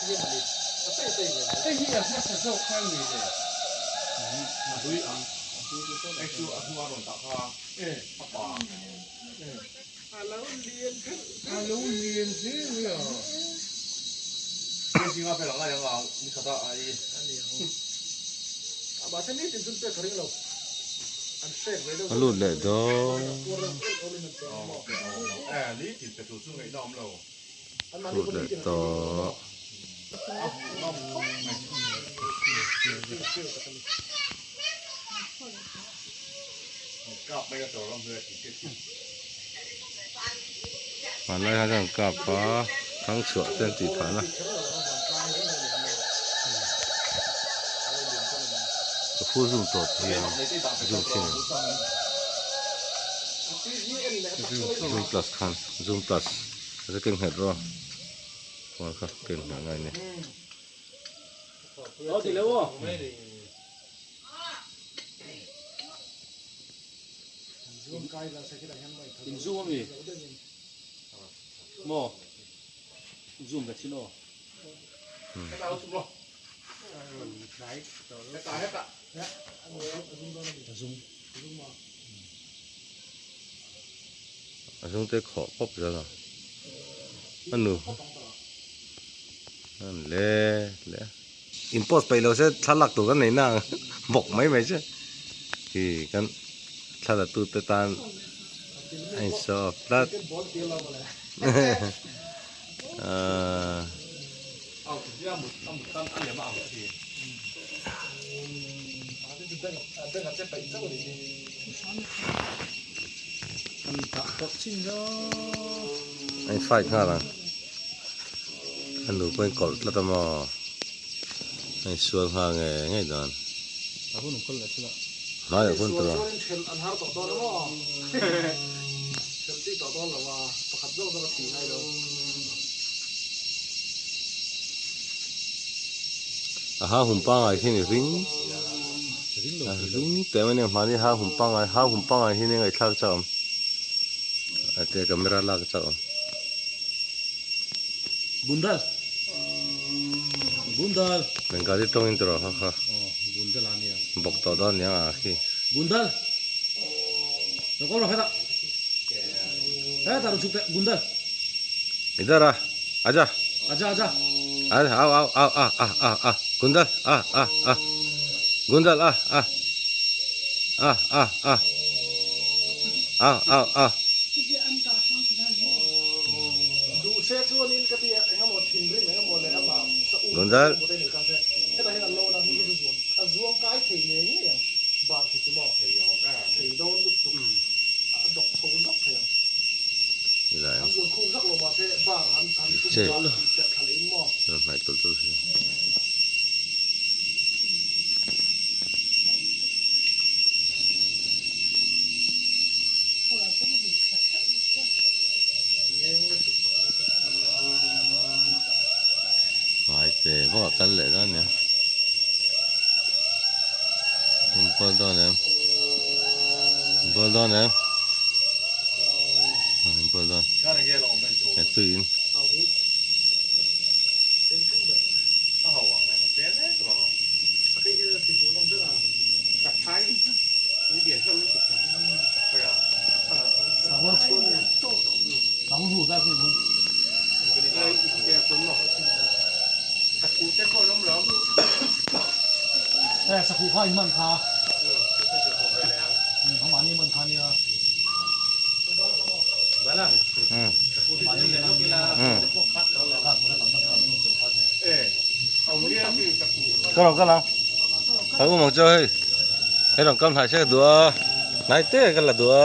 Hei hi a hmasa zawk kha ni le. A hlui a, hei chu a hnua rawn dah kha a pa. A lo lian hle mai a. Hei zinga vel a ngai ang a, ni khat a ai. A lut leh dawn. Ni tin pe tur chu ngaihna awm lo. Lut leh tawh. Hmanlai khan chuan kap a thang chhuah te an tih phah na. Ka full zoom tawh thei a zoom thin ang zoom plus khan zoom plus a che keng nghet rawh phone kha keng nghah ngai a ni. In zoom ami maw zoom ka chin aw. A zung te khawh pawp zel a a nu an le le in post peih lo se thlalak tur kan nei na ang bawk mai mai che hi kan thlalak tu te tan a in show off tlat ahh. A in fight nghal ang a nu pawh a in kawlh tlat a maw a in sual nghal ngei ngei dawn hmaiah hun tur a. A ha hum pangai khi ni ring a ring teh mai a ni mahni ha hum pangai ha hum pangai hi ni ngaihthlak chak awm a te camera lak chak awm. Bundal Bundal Bengali tawngin tawh rawh ha kha bawk tawh dawn aniang a khi. Bundal Lo kawm rawh hetah hetah rawn chhuk teh Bundal Idhar a aja aja aja au au au a a a a Gundal a a a Gundal a a a a a au au au Gundal Che hnaih tawlh tawlh hi. Ngai te bawk a kal leh dawn nia. Inbual dawn em? Inbual dawn em? Inbual dawn. He tui in. Ka lo kal ang ka um ang chu hei hei rawn kam hnai se ka duh a hnai te ka la duh a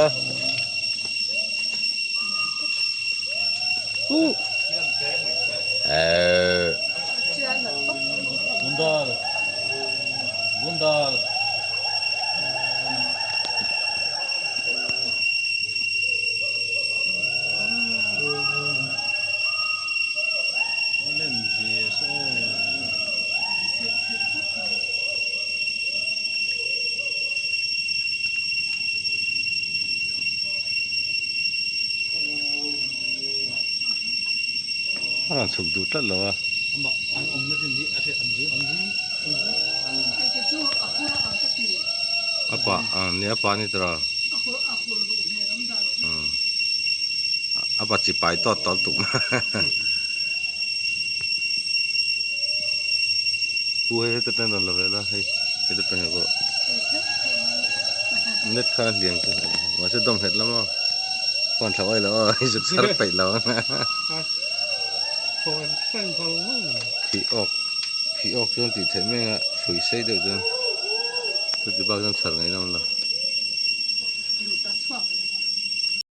uh eh Bundal Bundal A rawn chhuk duh tlat lo a. Nia pa ni tawh a pa chi pai tawt tawt tuk pu hei heta ṭan rawn la ve la hei heta ṭan hian pawh net khan a hliam chu mahse dawm nghet lam aw phone thla awih lo aw i zuk char peih lo ang phih awk phih awk chuan tih theih mai ang a hrui sei deuh chuan chuti bak chuan chhar ngaih nawm lo.